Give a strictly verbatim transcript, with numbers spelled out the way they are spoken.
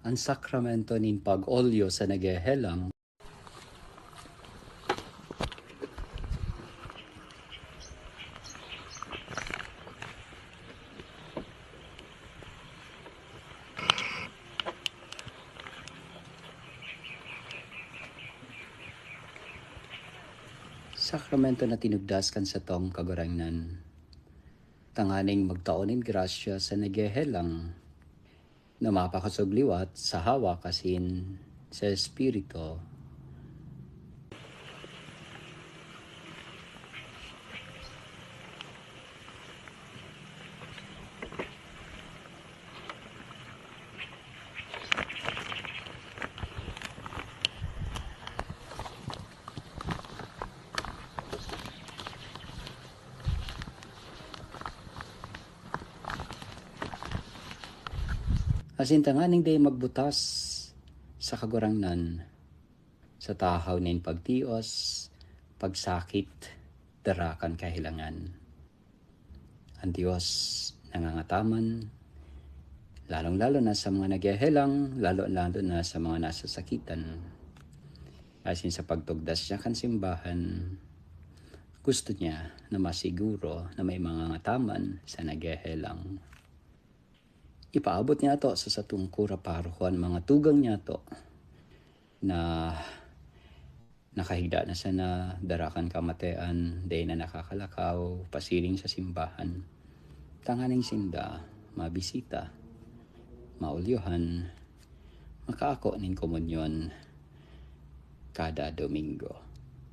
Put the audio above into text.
An sakramento nin pag-olyo sa naghehelang. Sakramento na tinugdas kan satong Kagurangnan, tanganing magtao nin grasya sa naghehelang, na mapakosog liwat sa hawak asin sa espiritu. Asin tanganing dai magbutas sa Kagurangnan, sa tahaw nin pagtios, pagsakit, dara kan kahelangan. An Dios nangangataman, lalong-lalo na sa mga naghehelang, lalo-lalo na sa mga nasasakitan. Asin sa pagtugdas niya kan simbahan, gusto niya na masiguro na may mangangataman sa naghehelang. Ipaabot niya ato sa satong kura paroko an mga tugang niyato na nakahigda na sana, dara kan kamatayan, dai na nakakalakaw, pasiring sa simbahan. Tanganing sinda mabisita, maulyohan, makaako nin komunyon kada Domingo.